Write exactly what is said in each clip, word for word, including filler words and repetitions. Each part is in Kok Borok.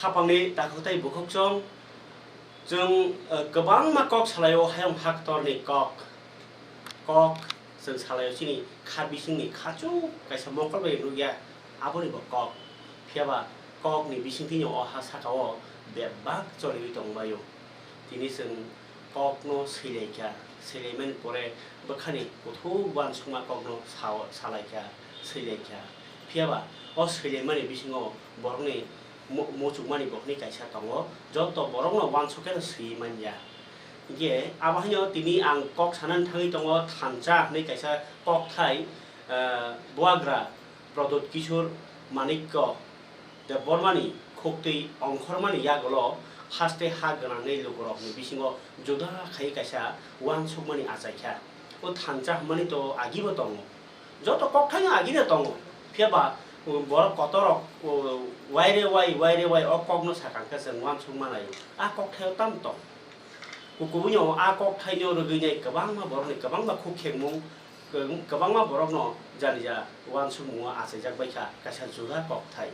Khapangni takhuk tei bukhuk chwng, chwng, eh, kwbangma kok salaio, hayung haktorni kok, kok chwng salaio chini kha bisingni khachuk kaisa mokol bai nukya, aboni bo kok. Phiyaba kokni bisingtwino o ha sakao bebak choliwi tongbaio. Tini chwng kokno swilaikha, swilaimani pore bwkhani kuthuk uansukma kokno sao-, salaikha, swilaikha. Phiyaba o swilaimani bisingo borokni mu-, muchungmani borokni kaisa tongo, joto borokno uansuk kheno swiwi manya. Hinkhe abo haino tini ang kok sanani thangwi tongo, thansa hwnwi kaisa kokthai, eh, buagra Pradyut Kishore Manikya Debbarmani khuktwi ongkhormani yagulo haste ha gwnangni lukurokni bisingo juda khai kaisa uansukmani achaikha. O thansa hwnmani to agibo tongo. Joto kokthaino agino tongo. Phiyaba, um, borok kotorrok, um, waire wai, waire wai o kokno sakang khe chwng uansuk manai. A kokthaio tamo tong? Kukubuino a kokthaino rwgwinai kwbangma borokni kwbangma khuk khengmung, kwbangma borokno janija uansukmungo achaijak baikha kaisa juda kokthai.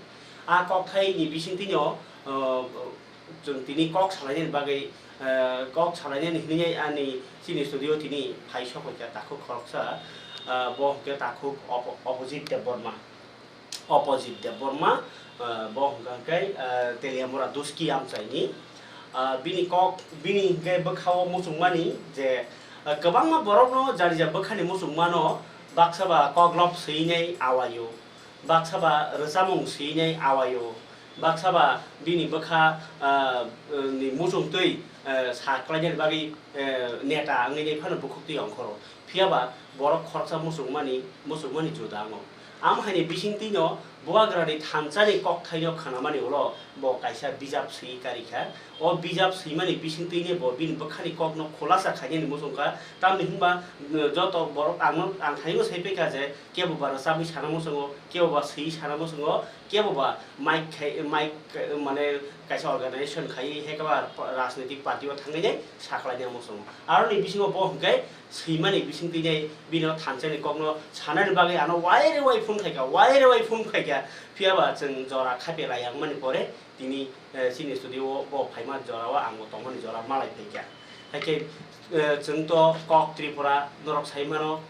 A kokthaini bisingtwino, uh, chwng tini kok salainani bagwi, uh, kok salainani hinwi ani chini studio tini phai sokha takhuk khoroksa, uh, bo hwnkhe takhuk Op-, Opojit Debbarma. Opojit Debbarma, ah, bo hwnkha khe, ah, Teliamura Duski amchaini. Ah, bini kok, bini hinkhe bwkhao muchungmani je, ah, kwbangma borokno janija bwkhani muchungmano, baksa ba koklop swinai awaio, baksa ba rwchapmung swinai awaio, baksa ba bini bwkha, ah, ni muchungtwi, ah, sa klainani bagwi, ah, neta wngwi phano bukhuktwi ongkhoro. Phiyaba borok khoroksa muchungmani, muchungmani juda wngo. Amo haini bisingtwino bubagrani thansani kokthaino khnamani ulo bo kaisa bijap swi karikha. O bijap swimani bisingtwino bo bini bwkhani kokno khulasa khainani muchungkha. Tamni hwnba, mm, joto borok ang, ang thaino sai paikha je kebo ba rwchabwi sana muchungo, kebo ba swi sana muchungo, kebo ba mic khai, mic, mane kaisa organization khai, hekaba rajnitik party o thangwi nai saklaina muchungo. Aroni bisingo bo hwnkhe swimani bisingtwi nai bini o thansani kokno sanani bagwi ano waire wai phone khaikha, waire wai phone khaikha. Phiyaba chwng jora khapya lai yang mani pore tini, eh, chini studio o bo phaima jora o ang bo tongmani jora malai phaikha. Haikhe, eh, chwng to kok Tripura norok sai mano,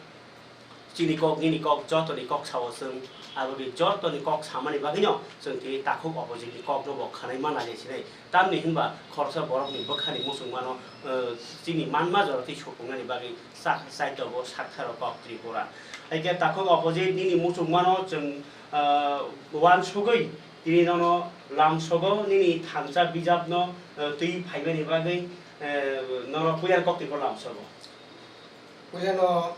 chini kok, nini kok, jotoni kok sao chwng. Abo ni jotoni kok samani bagwino chwng tini takhuk opposite ni kokno bo khwnai mana je sinai. Tamni hwnba khoroksa borokni bwkhani muchungmano, eh, chini manma jora twi supungnani bagwi sa-, saito bo saktharo kok Tripura. Haikhe takhuk opposite nini muchungmano chwng, eh, uansugwi tini nono lamsogo nini thansa bijapno, eh, twi phaimani bagwi, eh, nono puila kok Tripura lamsogo. Puilano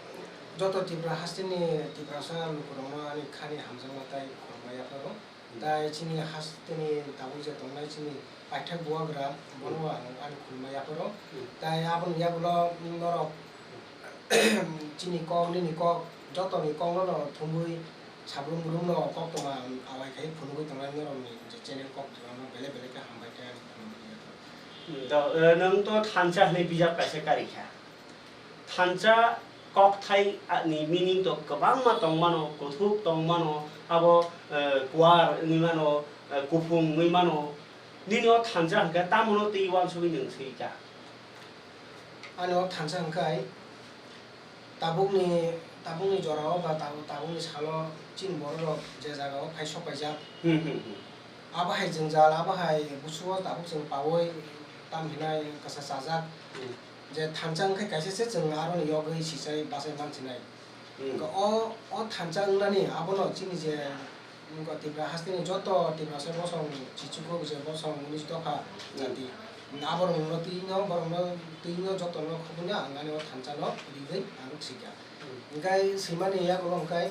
joto Tripura hasteni Tiprasa lukurokno ani khani hamjakma tei khorokma yapharo. Hmm. Tai chini hasteni tabuk je tongnai chini paithak bubagra, bono Hmm. ang ani khulumma yapharo. Hmm. Tai aboni yagulo norok chini kok, nini kok, jotoni kokno no thumwi sablum bulumno koktwma awai khai phunugwi tongnai norokni je channel kok twmano belai belai khe hambai tei ani khulumani yapharo. Hmm, to, eh, nwng to thansa hwnwi bijap kaisa karikha. Thansa kokthai ni meaning to kwbangma tongmano, kuthuk tongmano, abo, eh, kuar wngwi mano, eh, kuphung wngwi mano. Nini o thansa hwnkhe tamono twi uansugwi nwng swi kha? Ani o thansa hwnkhe tabukni, tabukni jorao ba tabuk, tabukni salo chini bororok je jagao phai sok paijak. Hmm, hmm, hmm. Abo hai jwngjal, abo hai busugo tabuk chwng paui tam hinai kwsa chajak. Hmm. Je thansa wngkhe kaisa se chwng aroni yogwi sichai bachai mansinai. Hmm. Hwnkhe o, o thansa wngnani abono chini je, wngkha Tipra hasteni joto Tiprasa bosong chichukgo je bosong unis dopha Hmm. jati. Aborokno twino, borokno twino jotono khoboni ang ani o thansano rigwi ang sikha. Hmm. Hwnkhe swimani yagulo hwnkhe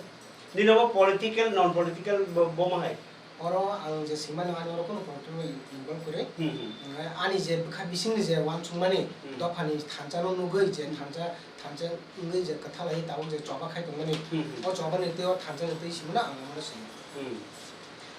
Nini bo political, non political bo, bo ma hai? Oro ang je swimani ani oro kunu political involve kwrwi. Hmm, hmm. Ani je bwkha bisingni je uansukmani Hmm. dophani thansano nugwi je Hmm. thansa, thansa wngwi je kwthalai tabuk je choba khai tongmani, Hmm, hmm. o chobani twi o thansani twi swimano ang omono swimano. Hmm.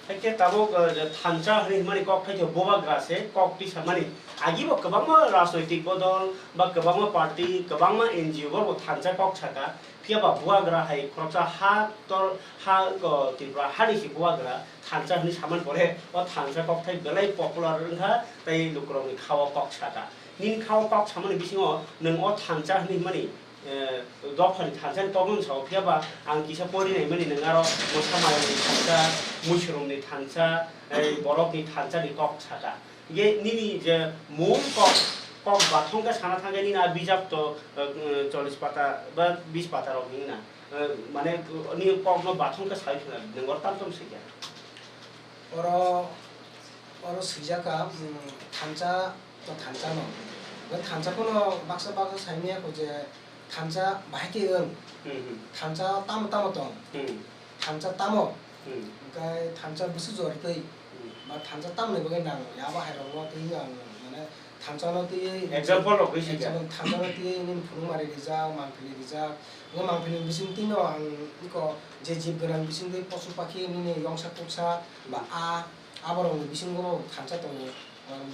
Haikhe tabuk, eh, je thansa hwnwi hwnmani kok thaikhe bubagra se kok tisa mani. Agibo kwbangma rajnoitik bodol ba kwbangma party, kwbangma N G O bo thansa kok saka. Phiya ba bubagra hai khoroksa ha tor, ha, o, Tripura hani se bubagra thansa hwnwi samani pore o thansa kokthai belai popular wngkha tei lukurokni khao kok saka. Nini khao kok samani bisingo nwng o thansa hwnwi hwnmani, eh, dophani thansa ni kok no sao, phiya ba ang kisa pori naimani, nwng aro Mosa Mayungni thansa, Muisrumni thansa, eh, borokni thansa ni kok saka. Hinkhe nini je mung kok, kok bathong khe sana thangkhe nini a bijap to, eh, chollish pata ba bish pata rok hinwi na. Eh, mane, ni kok no bathong khe sai khna, nwng oro tam tam swi kha. Oro, oro swijak kha, mm, thansa to thansa no. Bo thansa phano baksa baksa sai maya kho je thansa bahai khe wng. Hmm, hmm. Thansa tamo tamo tong. Hmm. Thansa tamo. Hmm. Hwnkhe thansa bwswk jor twi. Hmm. Ba thansa tamoni bagwi nang ya bahai rok no twi ang mane thansa no twi. Example rok wi sika. Example, thansa no twi nini phunukmari rijak, mangpili rijak. Bo mangpili bising twi no ang iko je jib gwnang bising twi posu pakhi nini yongsa kuksa ba a, aborok ni bisingo bo thansa tongo.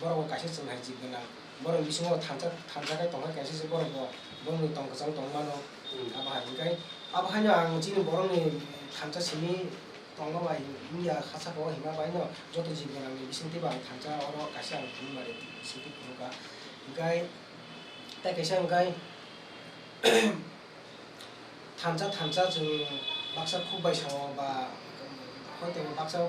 Borok bo kaisa chwng hai jib gwnang. Borok bisingo thansa, thansa khai tongkha kaisa se borok bo, borokni tong kwchang tong mano. Hmm. Abo hai hwnkhe, abo haino ang chini borokni thansa simi tongma bai wngya kha saka o hima bai no joto jib gwnangni bisingtwi bo ang thansa oro kaisa ang phunukmari bisingtwi phunukha. Hwnkhe tei kaisa hwnkhe, thansa, thansa chwng baksa khuk bai sao ba, hoito baksa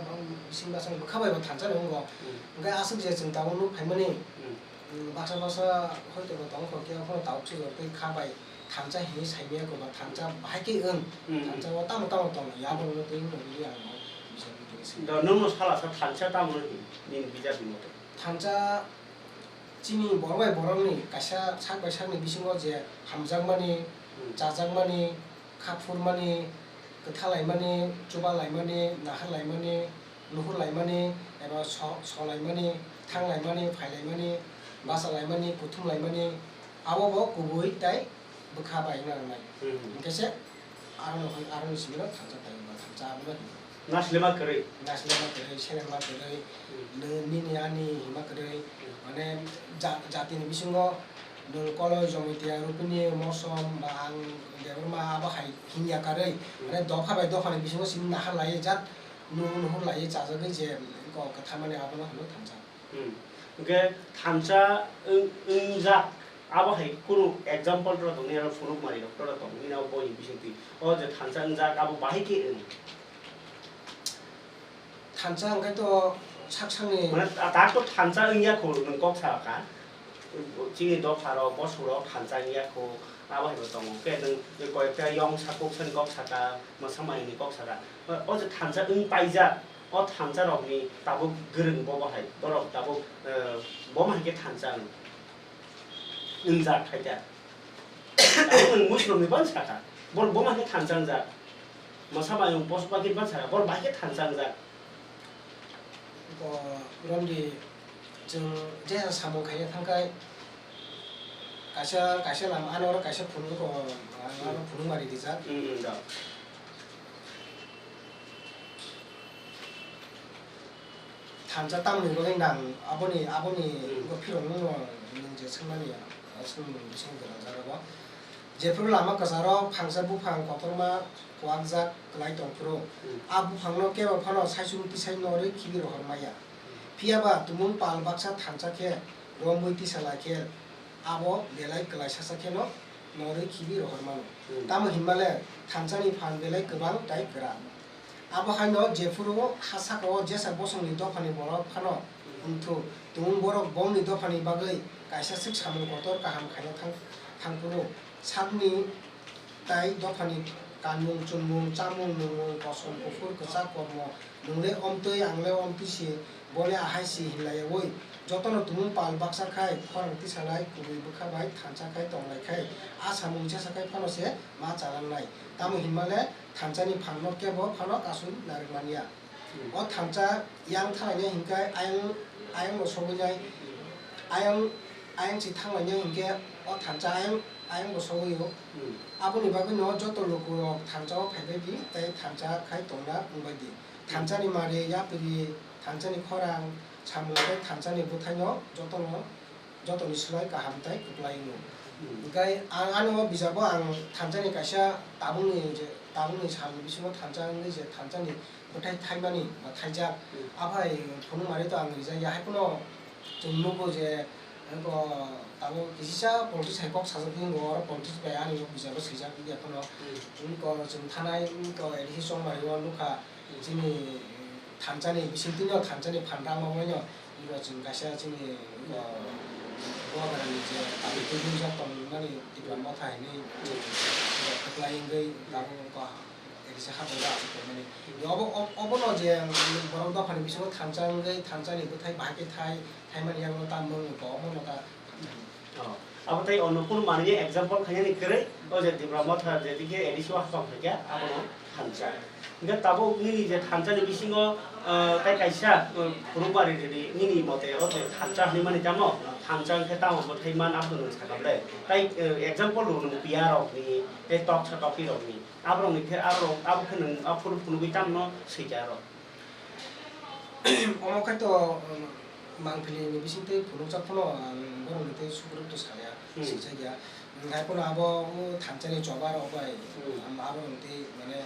bising baksa bwkha bai bo thansa ni wngo. Hmm. Hwnkhe aswk je chwng tabuk nuk phaimani, Hmm. hmm, baksa baksa hoito bo tong kho khe, okhorno tabuk sujor twi kha bai thansa hinwi sai maya kho ba thansa bahai khe wng. Hmm. Thansa o tamo tamo tong ya, abo no twi wng nang li ang o bising twi se. Da, nwng no sala sa thansa tamo no hin, nini bijap ni mote? Thansa chini borok bai borokni kaisa sak bai sakni bisingo je hamjakmani, Hmm. chajakmani, kha phurmani, kwtha laimani, chuba laimani, nahar laimani, nuhur laimani, eba so-, so laimani, thang laimani, phai laimani, basa laimani, kuthum laimani, abo bo kubui tei bwkha bai wngna nangnai. Hmm. Hwnkhe se aro no hwn, aro ni simi no thansa tai ba thansa abo no hino. Nasilema kwrwi. Nasilema kwrwi, selengma kwrwi, Hmm. nini ani hima kwrwi, Hmm. mane ja-, jati ni bisingo nwng Koloi, Jomotia, Rupini, Mosom ba ang Debbarma abo hai hinya kwrwi, Hmm. mane dopha bai dopha ni bisingo simi nahar lai jat, nuhur nuhur lai chajagwi je kok kwtha mani abo no hino thansa. Hmm. Hwnkhe thansa wng-, wngjak, abo hai kunu example rok tongni, aro phunukmari rok tongni, abo boini bisingtwi. O je thansa wngjak, abo bahai khe wng? Thansa hwnkhe to sak sakni. Mane ta-, tak to thansa wngya kho, nwng kok sa kha. Chini dopha rok, bosong rok thansa wngya kho, abo hai bo tongo. Khe nwng koi ekta yong sa kok sani kok saka, mwsa mayung ni kok saka. O je thansa wng paijak, o thansa rok ni tabuk gwrwng bo bahai, borok tabuk, eh, bo ma hai khe thansa wng, wngjak khai kha. Tabuk nwng Muslim ni ban saka, borok bo ma hai khe thansa wngjak. Mwsa mayung posu pakir ban saka, borok bahai khe thansa wngjak. Ko romdi chwng jesa samung khaina thangkhai kaisa, kaisa lama ano oro kaisa phunuk ko, ano, hmm, phunukmari rijak. Hmm, hmm, da. Thansa tamni bagwi nang aboni, aboni, hmm, go phirok nungno nwng je swngmani, aswk nwng bising gwnang jaga bo. Jephuru lama kwcharo phangsa buphang kotorma kuakjak kwlai tongphuru, hmm, a buphangno kebo phano saichung tisai norwi khibi rohor maya. Hmm. Phiya ba tumung pal baksa thansa khe romwi tisa lai khe abo belai kwlai sasa kheno norwi khibi rohor mano. Hmm. Tamo hinmale thansani phan belai kwbang tai kwrak. Abo haino jephuru ha sakao jesa bosongni dophani borok phano wngthu, tumung borok bongni dophani bagwi kaisa swk samung kotor kaham khaina thang-, thangphuru sakni tai dophani kanmung chumung, chamung nungmung, kosom kuphur kwchak kormo, nwngle omtwi angle omtwi si, bole ahai si hinlaiyaui jotono tumung pal baksa khai khorang tisalai kubui bwkha bai thansa khai tonglai khai a samung jesa khai phano se ma chalangnai. Tamo hinmale thansani phanno kebo phano kasui narwk manya. Hmm. O thansa yang thanglainai hinkhe ayang, ayang bo sogwinai, ayang, ayang si thanglainai hinkhe o thansa ayang, ayang bo sogwio. Hmm. Aboni bagwino joto lukurok thansa o phaibai di tei thansa khai tongna wngbai di. Thansa ni mari, yapri, thansa ni khorang, samung tei thansa ni bwthai no joto no, joto ni slai kaham tei kwplai wngo. Hmm. Hwnkhe ang ani o bijabo ang thansa ni kaisa tabuk ni je, tabuk ni sal ni bisingo thansa wngwi je thansa ni bwthai thaimani ba thaijak, Hmm. aphai phunuk mari to ang rijak ya, hai phano chwng nugo je, abo tabuk kisisa politics hai kok sajak di wngo, oro politics bai ani o bijabo swijak ya phano. Hmm. Wngkha chwng thanai, wngkha A D C chongmari o nukha, Hmm. chini thansa ni bisingtwi no thansa ni phan rang mangmani no, wngkha chwng kaisa chini, wngkha Bubagra ni je tabuk twi rijak tongmani Tipra Motha hinwi, Hmm. wngkha kwplai wngwi tabuk wngkha. Kaisa hapjak da aswk tongmani. Obo, ob-, obono je, um, borok dophani bisingo thansa wngwi, thansani bwthai bahai khe thai, thaimani yago tamo wngwi kok, omono ta. Oh. Abo tei ono kunu manwi example khainani kwrwi, o je Tipra Motha je dikhe A D C o hapang phaikha, abono thansa. Hwnkhe tabuk nini je thansani bisingo, uh, tei kaisa, uh, phunukmari rwdi, nini mote o je thansa hinwi mani tamo, thansa wngkhe tamo bwthai man abono nwng sakha ble. Tai, uh, example rw nwng piya rokni, tei toksa tokti rokni. Aborokni khe, aborok, abo khe nwng a phunuk phunugwi tamno swijak rw? Omo khe to, um, mangpili ni bisingtwi phunukjak phano ang borokni tei sukruk to saya, Hmm. swijak ya. Hai phano abo, o thansani choba rok bai, Hmm. um, aborokni tei mane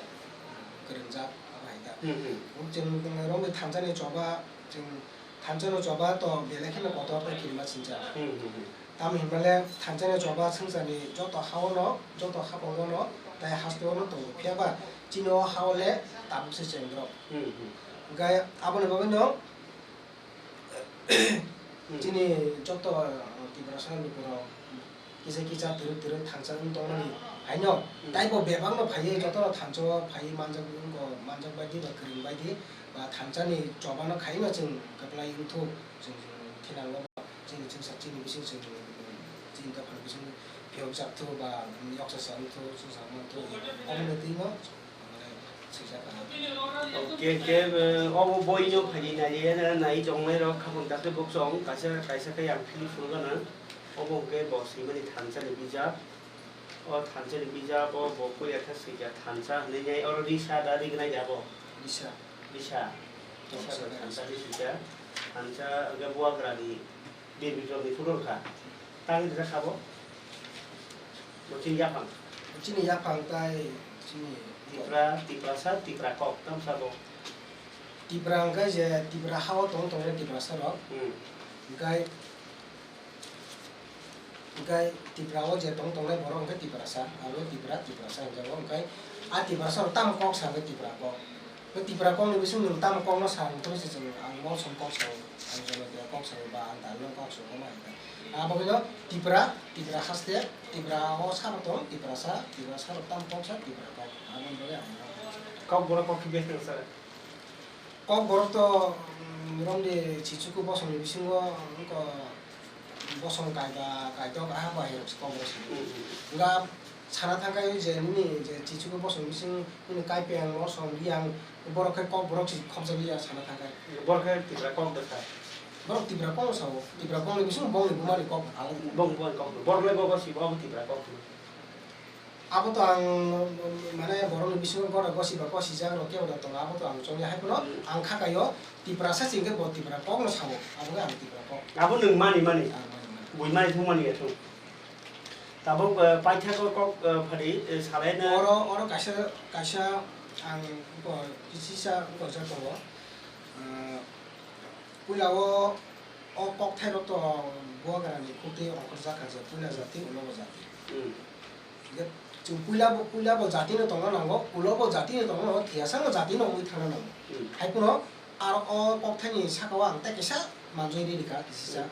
kwrwngjak abo hai kha. Hmm, hmm. Chwng rokni thansani choba, chwng thansani choba to belai kheno kotor tei kirima sincha. Hmm, hmm, hmm. Tamo hinmale thansani choba swngcharni joto ha-o no, joto haphang-o no, tei haste-o no tongo. Phiya ba chini o ha-o le tabuk se chengdrop. Hmm, hmm. Hwnkhe aboni bagwi no Hmm. chini joto, uh, Tiprasa lukurok kisa kisa twrwk twrwk thansa wng tongmani haino Hmm. taibo bebakno phaiwi jotono thansa-o phaiwi manjak wngkha, manjak baidi ba kwrwng baidi ba thansani chobano khaino chwng kwplai wngthok, chwng, chwng thinango. Chini chwngsa chini bising chwng, chini dophani bising phiyokjak thu ba yoksa sa wng thu chwngsa man thu omo ni twi no mane swijak kha. Oke, ke, eh, obo boi no phai nai, nai, nai tongnai rok khaphang dakhe bokchong kaisa, kaisa khe yang philip phuru gana. Obo hwnkhe bo swimani thansa ni bijap. O thansa ni bijap o bo puila khe swikha thansa hinwi nai oro risa da rignai da bo. Risa. Risa. Risa Risa. Thansa ni swikha. Thansa hwnkhe buagra ni Bir Bikrom ni phuru rwkha. Tang rijak sabo? Bo chini yaphang. Chini yaphang tai chini Tipra, Tiprasa, Tipra kok, tam sabo? Tipra hwnkhe je Tipra ha-o tong tongnai Tiprasa rok. Hmm. Hwnkhe, hwnkhe Tipra o je tong tongnai borok hwnkhe Tiprasa, abo Tipra, Tiprasa hwnjago. Hwnkhe a Tiprasa rok tamo kok sa hwnkhe Tipra kok. Bo Tipra kokni bising nwng tamo kokno sa, nwng tamo se chwng, ang Molsom kok sao, ang Jamatia kok sao, ba ang Darlong kok sao, omo hai khe. Abo khe no Tipra, Tipra haste, Tipra o sabo tong, Tiprasa, Tiprasa rok tamo kok sa, Tipra kok. Aboni bagwi ang kok borok kok khe best nang sa. Kok borok to, mm, romni Chichuku bosongni bisingo, wngkha bosong kaiba, kaitok, aha bai hai rok se kok borok sini. Hmm, hmm. Nga Sana thangkha je nini je Chichuku bosong bising nini Kaipeng, Molsom, Riang, borok khe kok borok si khopjak liya sana thangkha. Borok khe Tipra kok da kha. Borok Tipra kok sao, Tipra kokni bising bongni bumani kok alai. Bong bumani kok. Borok le bobo si bo Tipra kok. Abo to ang mane borokni bisingo gora gosiba gosijak rok kebo da tongo, abo to ang chongya hai phano Hmm. ang kha kaio Tiprasa singkhe bo Tipra kokno sao, abo khe ang Tipra kok. Abo nwng mani mani. Ang mani mani. Bui mani thung mani ya thung. Tabuk, eh, paithago kok, eh, phadi, eh, salaina. Oro, oro kaisa, kaisa ang bo kisisa gojak tongo. Eh, puila o, o kokthairok to buagrani khukti ongkhorjak kha je puila jati, ulo bo jati. Hmm. Je chwng puila bo, puila bo jati no tongna nango, ulo bo jati no tongna nango, thiyasa no jati no wngwi thangna nango. Hmm. Hai phano Aro o kokthaini saka o ang tei kaisa manjui ri rikha, kisisa.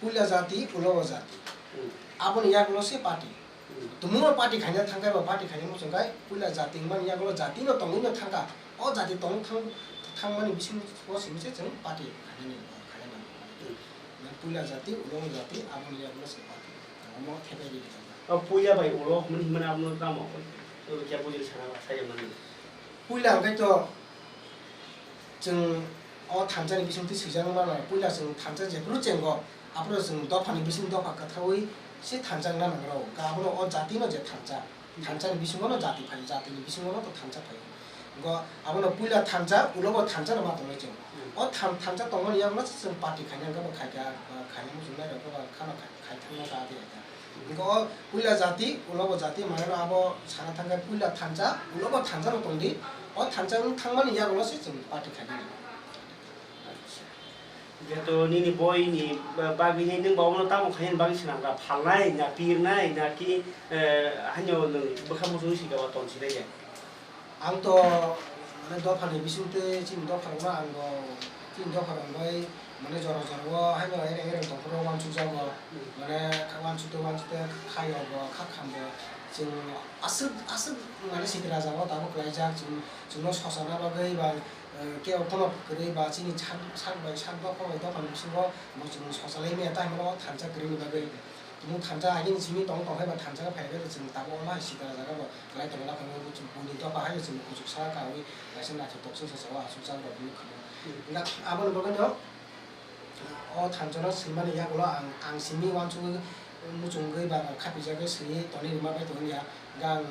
Puila jati, ulo o jati. Hmm. Aboni yagulo se party. Hmm. Tumungno party khaina thangkha ba party khaina muchungkha, puila jati wngmani yagulo jati no tongwi no thangkha. O jati tong thang, thangmani bisingo simi se chwng party khainani, khaina nango. Hmm. Puila jati, ulo o jati, aboni yagulo se party. Ang omo thepai ri rikha. O puila bai ulo hwnmani hwnmani abono tamo? Oro khe bujil sana ba, sai mani. Puila hwnkhe to Chwng o thansa ni bisingtwi swijak mano, puila chwng thansa jephuru chengo, aphuru chwng dopha ni bising dopha kwthaui se thansa wngna nangrw. Hwnkhe abono o jati no je thansa, thansa ni bisingo no jati phaio, jati ni bisingo no to thansa phaio. Go abono puila thansa, ulo bo thansa no ma tongnai chwng. Hmm. O tham-, thansa tongmani yago no chwng party khaina hwnkhe bo khaikha, khaina muchungnai rok bo khano khai-, khaithangno ta de ta. Hwnkhe o puila jati, ulo bo jati, mane no abo sana thangkhe puila thansa, ulo bo thansa no tongdi. O thansa wng thangmani yago no se chwng party khainani. Acha. Jeto nini boini ba-, bagwi nai nwng ba omono tamo khainani bagwi swnam kha, phalnai na pirnai na ki, eh, haino nwng bwkha muchungwi sika ba tonsinai de? Ang to, mane, dophani bisingtwi chini dopharokno ang bo, chini dopharok bai, mane, jora jorao haino ereng ereng tongphuru wansukjago. Hmm. Mane, wansukte wansukte khaio bo, kha khambo. Chwng aswk, aswk, mane, sitra jagao tabuk klaijak. Chwng, chwngno sosana bagwi ba, eh, kebo phano kwrwi ba chini sak, sak bai sak dopha bai dophani bisingo bo chwng sosalai maya, tei hwnba o thansa kwrwini bagwi. Tumung thansa agini simi tong tong hai ba thansa phai bai chwng tabuk omo hai sitra jaga bo. Kwlai tongo, naphangwi bo chwng buini dopha hai chwng kuchuk sa kawi kaisa naithotok chwngsa sao aswk jak rok hinwi khamu. Hmm. Hwnkhe aboni bagwino o thansa no swimani yagulo ang, ang simi uansugwi muchungwi ba khapijagwi swiwi tonwi rwma bai tongya. Hwnkhe ang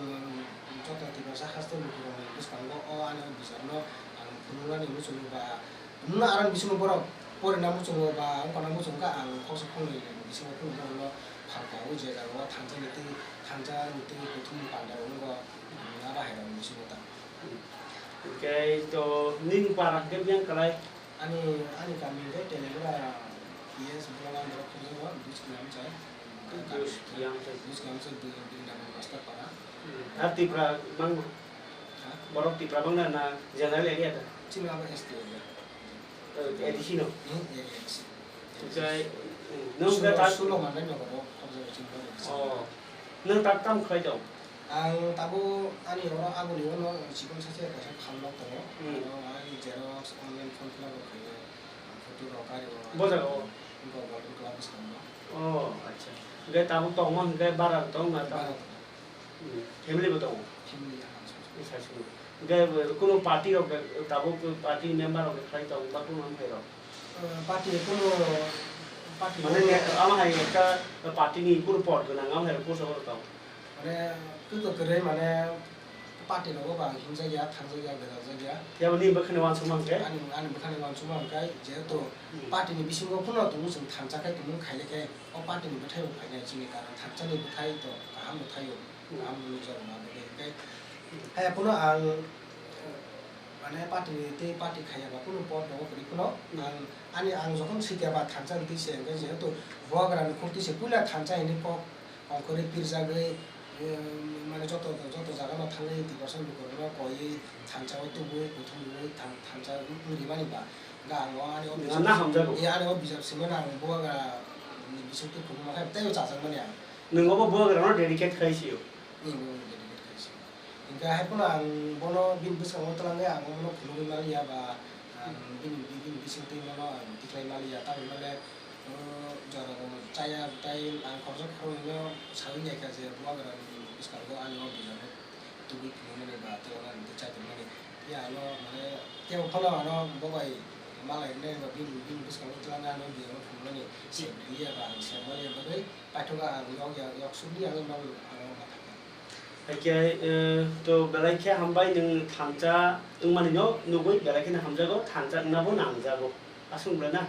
joto Tiprasa haste lukurokni bwskango o ani o bijarno ang phunuknani muchungo ba Nwng aroni bisingo borok porina muchungo ba wngkana muchungo kha, ang khoksa khoknwi bisingo phunuknani phalka o je jagao thansa ni twi, thansa ni twi kuthumni panda rok wngo, abo hai rok bisingo ta. Hwnkhe to nini para hwnkhe biyang kwlai? Ani, ani kami hwnkhe Telengura P S Bhola Mandra khulio, Bus Kiyamchai. Bus Kiyamchai. Bus Kiyamchai Bri-, Brindaban Master Para. Hmm. Ar Tipra mang? Ha? Borok Tipra bangna na general area da? Chini abo S T area. Eh, A D C no? Hmm, area A D C. Oke, hmm, nung Sulo, ka tak sulo manai no borok, kok jaga chini borok. Oh. Nung tak tam khlai tong? Ang tabuk ani oro aboni ulo chikon sachi kaisa phalnok tongo. Hmm. Aro ang xerox, online form fill up rok khainai. Ang photo rok, gari rok. Bo jaga o? Bo Golden Club bwskango. Oh, acha. Hwnkhe tabuk tongma hwnkhe bara tong na tong? Bara tongo. Hmm. Family bo tongo? Family, ah, acha, acha. Acha, acha. Hwnkhe, eh, kunu party rok, eh, tabuk party member rok khlai tong ba kunu wngphai rok? Eh, party kunu, party Mane kunu ne, ama hai ekta party ni kunu pot gwnang, ama hai post rok tong? Mane, kunu kwrwi mane, party rogo ba himjak ya, thangjak ya, gwdaljakya. Yabo ni bwkhani uansukma hwnkhe? Ani, ani bwkhani uansukma hwnkhe, jehetu Hmm. party ni bisingo phano tongo chwng thansa khai tongmung khaile khe, o party ni bwthai bo phainai chini karon thansa ni bwthai to kaham bwthai o, Hmm. kaham nukjago ma bwkhai hwnkhe. Haya phano ang, mane, party ni tei party khaiya ba phano pot rogo kwrwi phano Hmm. ang, ani, ang jokhon swikya ba thansa ni twi se hwnkhe, jehetu bubagra ni khuk twi se puila thansa hinwi kok Ongkhorwi pirjagwi, eh, mane joto, joto jagano thangwi Tiprasa lukurokno koiwi thansa o tubui, kuthumwi thang-, thansa wng-, wng rimani ba. Hwnkhe ang o ani o Nang bijap, na hamjago. Eh, ani o bijap simano ang bubagra ni bisingtwi kubuma khe teibo chajakmani ang. Nwng obo bubagrano dedicate khai sio? Nwng obo dedicate khai sio. Hwnkhe hai phano ang bono bini bwskango twlangwi ang bono phunugwi maliya ba, ang bini, bini bisingtwi bono ang tiklai maliya, tamni bagwi O jorao chaya tei ang khoroksa khoroknwino saui naikha je bubagrani bwskango ani o bijapno tubui phunukmani ba twlanani tei chaitokmani. Phiya ano mane teibo phano ano bo bai malai rwnai ba bini, bini bwskango twlangwi ano o bijapno phunukmani se rwya ba ang se maliya bagwi paithago ang yok ya, yok sukli ang nok ano ma thangkha. Hakhe, eh, to belai khe hambai nwng thansa wngmani no nugwi belai kheno hamjago, thansa wngna bo nangjago. Aswk wngla na?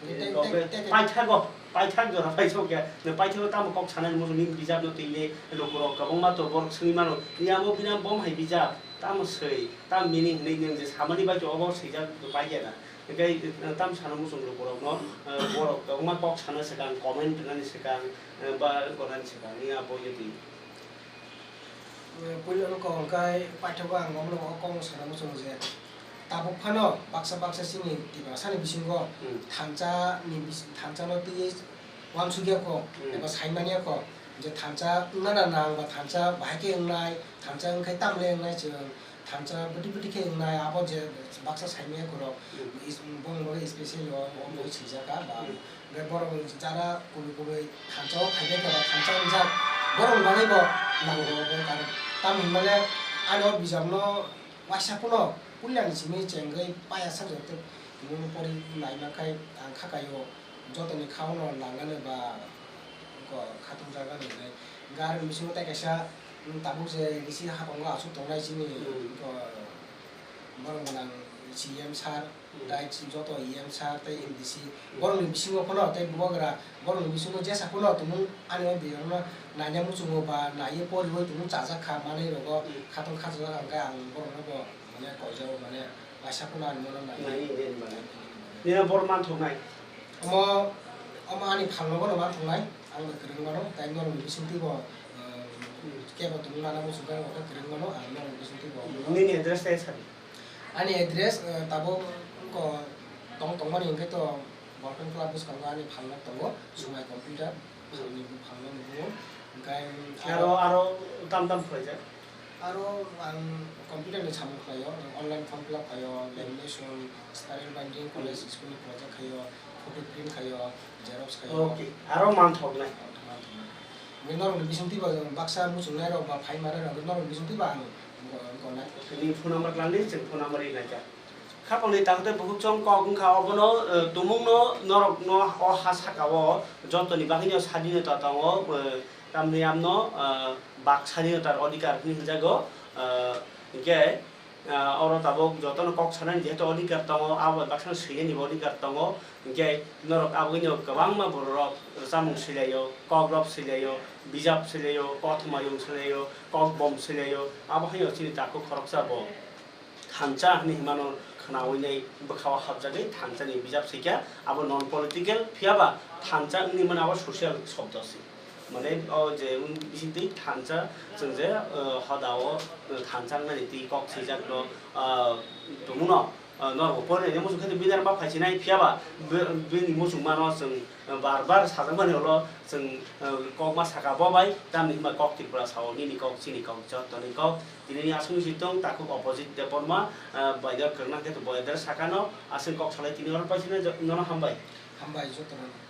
Tei, tei, Kok tei, tei, tei. Paithago, paithak jora paisok ya. Nwng paithago tamo kok sanani muchung nini bijap no twi le lukurok kwbangma to borok swngwi mano. Ni amo bini bom hai bijap, tamo swi, tamo meaning hinwi nwng je samani bai to obo swijak to pai ya na. Hwnkhe, eh, tam sana muchung lukurok no, eh, borok kwbangma kok sana swkang, comment rwnani swkang, eh, ba gonani swkang, ni abo yatwi. Puila wngkha hwnkhe paithago ang omono o kokno sana muchungo je tabuk phano baksa baksa chini Tiprasani bisingo Hmm. thansa ni bis-, thansa no twiwi uansukya kho Hmm. eba saimanya kho je thansa wngna na nang ba thansa bahai khe wngnai, thansa wngkhai tamle wngnai chwng, thansa bwtwi bwtwi khe wngnai abo je baksa saimanya khorok Hmm. is-, bongni bagwi specially o, o Hmm. mui swijak kha ba Hmm. Hwnkhe borok jara kubui kubui thansa o phaibai kha ba thansa wngjak borok ni bagwi bo nango bo karon. Tamo hinmale ani o bijapno waisa phano puilani simi chengwi paya sak jotto tongmani pori nai mankhai ang kha kaio jotoni kha o no nangani ba khatung jagani hinwi. Hwnkhe aroni bisingo tei kaisa tabuk je nisi hapango aswk tongnai chini Hmm. Borok gwnang C M sir, hmm, tei joto E M sir tei M D C, hmm, borokni bisingo phano tei bubagra borokni bisingo jesa phano tumung ani o birokno naina muchungo ba naiwi poriwi tumung chajak kha manwi rogo, hmm, khatong khachajak, hwnkhe ang borokno bo mane koijago, mane waisa phano ani mono naiwi. Naiwi de mane. Nini bor manthoknai. Omo, omo ani phalno bono manthoknai, ang bo kwrwng mano, tei norokni bisingtwi bo, eh, hmm, kebo tumung nana muchungkha, ang bo kwrwng mano, ang norokni bisingtwi bo. Nini address tei sadi. Ani address, eh, tabuk wngkha tong tongmani hwnkhe to Volcan Club bwskango ani phalnok tongo, Sumai Computer, phalni, phalnok nugo. Hwnkhe aro, aro tam tam khlaijak? Aro ang computer ni samung khlaio, online form fill up khaio, lamination, spiral binding, college, hmm, school ni project khaio, photo print khaio, xerox khaio. Okay, aro manthoknai. Norokni bisingtwi ba baksa muchungnai rok ba phai manai rok norokni bisingtwi ba ang gonai. Nini phone number twlangdi, chwng phone number ri naikha. Khapangni takhuk tei bukhuk chwng kok wngkha, obono, eh, tumungno norokno o ha sakao jotoni bagwino sadinota tongo, eh, tamni amno, eh, bak sadinotar odhikar hwnwi hwnjago, eh, hinkhe, Ah, oro tabuk jotono kok sanani jehetu odhikar tongo, abo bai baksa swinani bo odhikar tongo, hinkhe norok aboni kwbangma bororok chamung swilaio, kokrok swilaio, bijap swilaio, kothoma yung swilaio, kokbom swilaio, abo haino chini takhuk khoroksa bo thansa hinwi hwnmano khwnawi nai bwkhao hapjagwi thansani bijap swikha, abo non political, phiyaba thansa wngwi mano abo social shobdo se. Mane o je wng bisingtwi thansa chwng je, eh, hoda o, eh, thansa wngnani twi kok swijak no, ah, tongmano, ah, norok bo porinai muchung khe bini aro ma phai sinai phiyaba be-, bini muchung mano chwng, eh, bar bar sajak mani ulo chwng, eh, kok ma saka bo bai tamni hwnba kok Tripura sao nini kok chini kok jotoni kok tini aswk si tong takhuk opposite Debbarma, eh, bai dor kwrwngna khe bo dor sakano aswk kok salai tini oro paisina jo-, nono hambai. Hambai jotono.